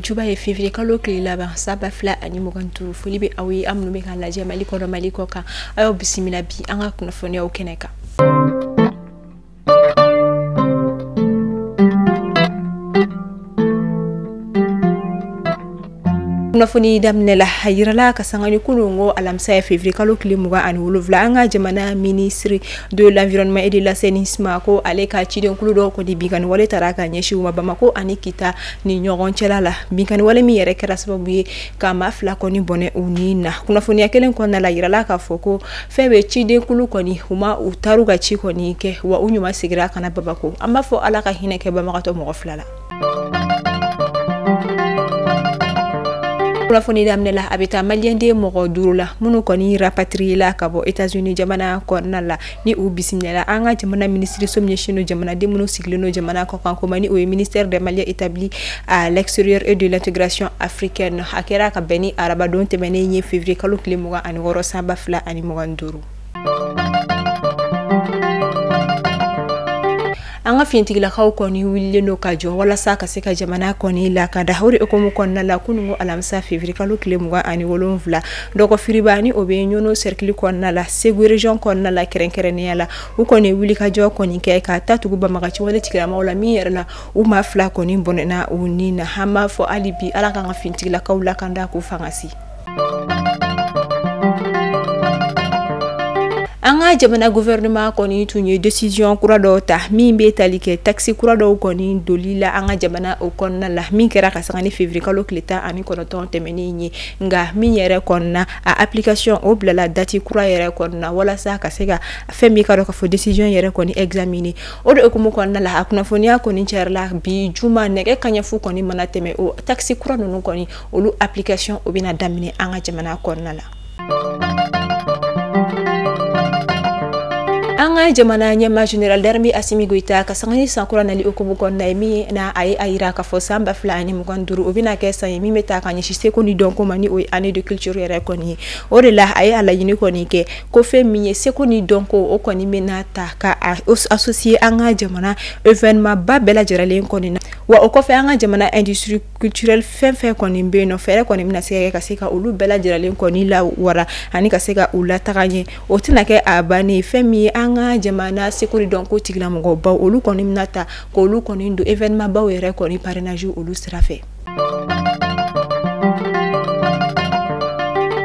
Juba ye février kalo tile laban san 2025. Foli bɛ aw ye aw minnu bɛ k'an lajɛ Mali kɔnɔ, Mali kɔ kan. Aw y'aw bisimila bi an ka kunnafoniyaw kɛnɛ kan. Kunnafoni daminɛ la, a yirala ka sanga ni kununko alamisa ye février kalo tile 27, an ka jamana ministre de l'environnement et de l'assainissement ko ale ka cidenkulu dɔw kɔni binkanni wale taara ka ɲɛsin u ma Bamako ani Kita ni ɲɔgɔn cɛla la. Binkanni wale min yɛrɛ kɛra sababu ye ka maa 2 kɔni bɔnɛ u ni na. Kunnafoniya kelen kɔnɔna la, yirala k'a fɔ ko fɛn bɛ cidenkulu kɔni u ma u taar'u ka ci kɔni kɛ, wa u ɲuman seginna ka na Bamako. An b'a fɔ Ala ka hinɛ kɛ banbagatɔ mɔgɔ 2 la. Kunnafoni daminɛ la, a bɛ taa maliyɛnden mɔgɔ 5 la minnu kɔni rapatrié la ka bɔ États-Unis jamana kɔnɔna la, ni u bisimilala an ka jamana minisiriso min ɲɛsinnen don jamanaden minnu sigilen don jamana kɔkan ko ma, ni o ye ministère des Maliens établis à l'extérieur et de l'intégration africaine. A kɛra ka bɛn ni arabadon tɛmɛnen ye février kalo tile 26 san 2025. An ka fiɲɛtigilakaw kɔni wulilen don ka jɔ walasa ka se ka jamana kɔni lakanda. O de hukumu kɔnɔna la, kununko alamisa février kalo tile 27, dɔgɔfiriba ni o bɛ Ɲɔnɔ cercle kɔnɔna la, Segu région kɔnɔna la, kɛrɛnkɛrɛnnenya la, u kɔni wuli ka jɔ kɔni kɛ ka taa tugu banbagaci wale tigilamɔgɔw la, min yɛrɛ la u maa 2 kɔni bɔnɛna u ni na. An b'a fɔ hali bi Ala k'an ka fiɲɛtigilakaw lakanda k'u fanga si. An ka jamana gouvernement kɔni tun ye décision kura dɔw ta min bɛ tali kɛ taxe kura dɔw kɔni doli la an ka jamana o kɔnɔna la, min kɛra ka sanga ni février kalo tile 19 tɛmɛnen ye. Nka min yɛrɛ kɔnɔna a application o bilala date kura yɛrɛ kɔnɔna walasa ka se ka fɛn min ka dɔn k'a fɔ décision yɛrɛ kɔni examiner. O de hukumu kɔnɔna la, a kunnafoniya kɔni cayara bi juma nɛgɛ kanɲɛ fu kɔni mana tɛmɛ, o taxe kura ninnu kɔni olu application o bɛna daminɛ an ka jamana kɔnɔna la. An ka jamana ɲɛmaa général d'armée Assimi Goïta ka sanga ni san kura nali hukumu kɔnɔna ye, min na a ye a yira k'a fɔ san 2025 o bɛna kɛ san ye min bɛ taa ka ɲɛsin seko ni dɔnko ma, ni o ye année de culture yɛrɛ kɔni ye. O de la a ye a laɲini kɔni kɛ ko fɛn min ye seko ni dɔnko o kɔni bɛna ta ka associer an ka jamana événement ba bɛɛ lajɛlen kɔni na. Wa o kɔfɛ an ka jamana industrie culturelle fɛn fɛn kɔni bɛ yen nɔ, fɛɛrɛ kɔni bɛna se ka kɛ ka se ka olu bɛɛ lajɛlen kɔni lawara ani ka se ka u lataga ɲɛ. O tɛna kɛ a bannen, fɛn min ye an ka jamana seko ni dɔnko tigilamɔgɔbaw olu kɔni bɛna ta k'olu kɔni don événement baw yɛrɛ kɔni parrainage olu sira fɛ.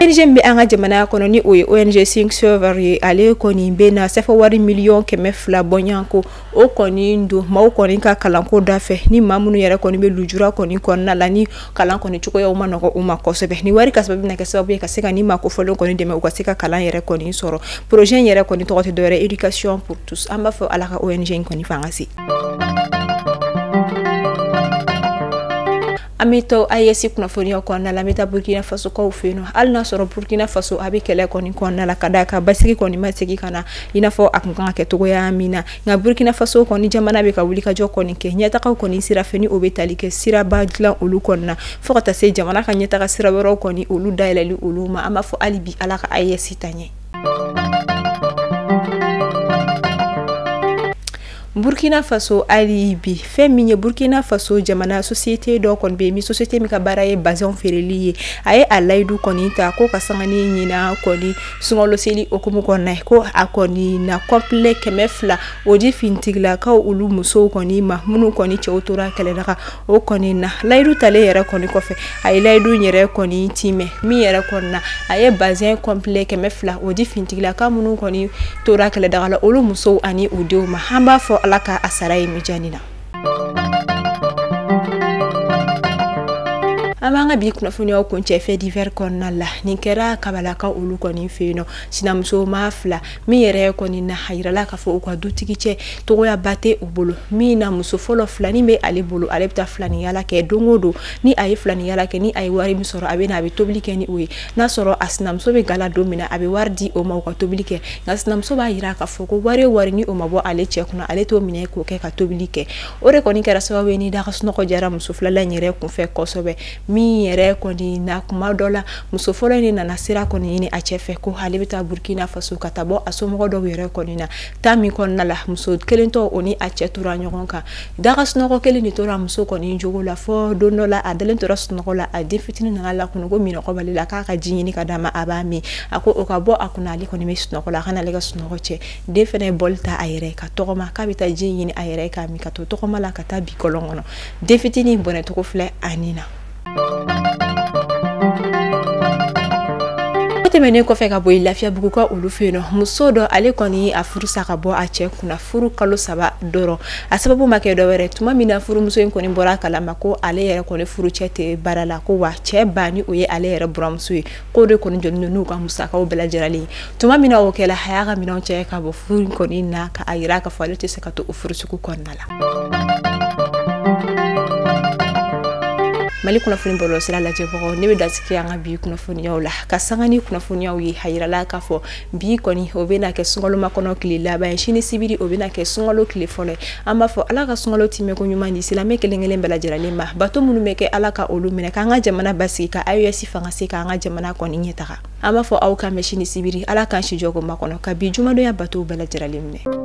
ONG min bɛ an ka jamana kɔnɔ, ni o ye ONG Think Server ye, ale kɔni bɛ na sɛfɛ wari 200 000 bɔɲɔgɔnko o kɔni don maaw kɔni ka kalanko da fɛ, ni maa minnu yɛrɛ kɔni bɛ lujura kɔni kɔnɔna la, ni kalan kɔni cogoyaw ma nɔgɔ u ma kosɛbɛ. Ni wari kasababu bɛna kɛ sababu ye ka se ka ni maa kofɔlen kɔni dɛmɛ u ka se ka kalan yɛrɛ kɔni sɔrɔ. Projet in yɛrɛ kɔni tɔgɔ tɛ dɔwɛrɛ, éducation pour tous. An b'a fɔ Ala ka ONG in kɔni fanga se. An bɛ to AES kunnafoniyaw kɔnɔna la, an bɛ taa Burkina Faso kaw fɛ yen nɔ. Hali n'a sɔrɔ Burkina Faso a bɛ kɛlɛ kɔni kɔnɔna la, ka d'a kan basigi kɔni ma segin ka na i n'a fɔ a kun kan ka kɛ cogoya min na, nka Burkina Faso kɔni jamana bɛ ka wulikajɔ kɔni kɛ ɲɛtagaw kɔni sira fɛ, ni o bɛ tali kɛ siraba dilan olu kɔni na, fo ka taa se jamana ka ɲɛtaga sira wɛrɛw kɔni olu dayɛlɛli olu ma. An b'a fɔ hali bi Ala ka AES ta ɲɛ. Burkina Faso hali bi, fɛn min ye Burkina Faso jamana société dɔ kɔni bɛ yen, min société min ka baara ye bazɛnw feereli ye, a ye a layidu kɔni ta ko ka sanga ni ɲinan kɔni sunkalo seli hukumu kɔnɔna ye, ko a kɔni na complet 200 o di finitigilakaw olu musow kɔni ma, minnu kɔni cɛw tora kɛlɛdaga o kɔni na. Layidu talen yɛrɛ kɔni kɔfɛ, a ye layidu yɛrɛ kɔni timɛ, min yɛrɛ kɔni na a ye bazɛn complet 200 o di finitigilakaw minnu kɔni tora kɛlɛdaga la olu musow ani u denw ma. An b'a fɔ Ala ka a sara ye mijani na. An b'an ka bi kunnafoniyaw kuncɛ fait divers kɔnɔna la. Nin kɛra Kabalakaw olu kɔni fɛ yen nɔ, sinamuso maa 2 min yɛrɛ kɔni na a yirala k'a fɔ u ka dutigi cɛ togoyaba tɛ u bolo, min na muso fɔlɔ filanin bɛ ale bolo, ale bɛ taa filanin yaala kɛ don o don. Ni a ye filanin yaala kɛ, ni a ye wari min sɔrɔ, a bɛ na a bɛ tobili kɛ ni o ye. N'a sɔrɔ a sinamuso bɛ gala don min na, a bɛ wari di o ma u ka tobili kɛ. Nka sinamuso b'a yira k'a fɔ ko wari o wari ni o ma bɔ ale cɛ kunna, ale t'o minɛ k'o kɛ ka tobili kɛ. O de kɔni kɛra sababu ye ni da ka sunɔgɔ jara muso filanan yɛrɛ kunfɛ kosɛbɛ. Min Min yɛrɛ kɔni na kuma dɔ la, muso fɔlɔ in nana sira kɔni ɲini a cɛ fɛ ko ale bɛ taa Burkina Faso ka taa bɔ a somɔgɔ dɔw yɛrɛ kɔni na. Taa min kɔnɔna la, muso kelen tɔ o ni a cɛ tora ɲɔgɔn kan, daga sunɔgɔ kelen de tora muso kɔni jogo la, fɔ don dɔ la a dalen tora sunɔgɔ la, a den fitinin nana la kɔnɔ ko minɔgɔ b'ale la, k'a ka ji ɲini ka d'a ma, a b'a min. A ko o ka bɔ a kunna, ale kɔni bɛ sunɔgɔ la, a kana ale ka sunɔgɔ cɛ. Den fana ye bɔli ta a yɛrɛ ka tɔgɔma k'a bɛ taa ji ɲini a yɛrɛ k'a min, ka to tɔgɔma la ka taa bi kɔlɔn kɔnɔ. Den fitinin bɔnɛcogo filɛ a nin na. Tɛmɛnen kɔfɛ ka bɔ yen, Lafiyabugu ka olu fɛ yen nɔ, muso dɔ ale kɔni a furu sa ka bɔ a cɛ kunna furu kalo 3 dɔrɔn. A sababu ma kɛ dɔwɛrɛ, tuma min na furumuso in kɔni bɔra a kalama ko ale yɛrɛ kɔni furu cɛ tɛ baara la, ko wa cɛ ba ni o ye ale yɛrɛ buramuso ye, k'o de kɔni jɔlen don n'u ka musakaw bɛɛ lajɛlen. Tuma min na o kɛla, a y'a ka minɛnw cɛ ka bɔ furu in kɔni na, ka a yira k'a fɔ ale tɛ se ka to o furu sugu kɔnɔna la. Mali kunnafoni bɔlɔlɔsira lajɛbagaw, ne bɛ dansigi an ka bi kunnafoniyaw la ka sanga ni kunnafoniyaw ye. A yirala k'a fɔ bi kɔni o bɛna kɛ sunkalo makɔnɔ tile laban ye, sini sibiri o bɛna kɛ sunkalo tile fɔlɔ ye. An b'a fɔ Ala ka sunkalo timɛko ɲuman di silamɛ kelen kelen bɛɛ lajɛlen ma. Bato minnu bɛ kɛ, Ala ka olu minɛ, k'an ka jamana basigi, ka AES fanga se k'an ka jamana kɔni ɲɛtaga. An b'a fɔ aw k'an bɛn sini sibiri, Ala k'an si jɔ ko makɔnɔ, ka bi jumadonya batow bɛɛ lajɛlen minɛ.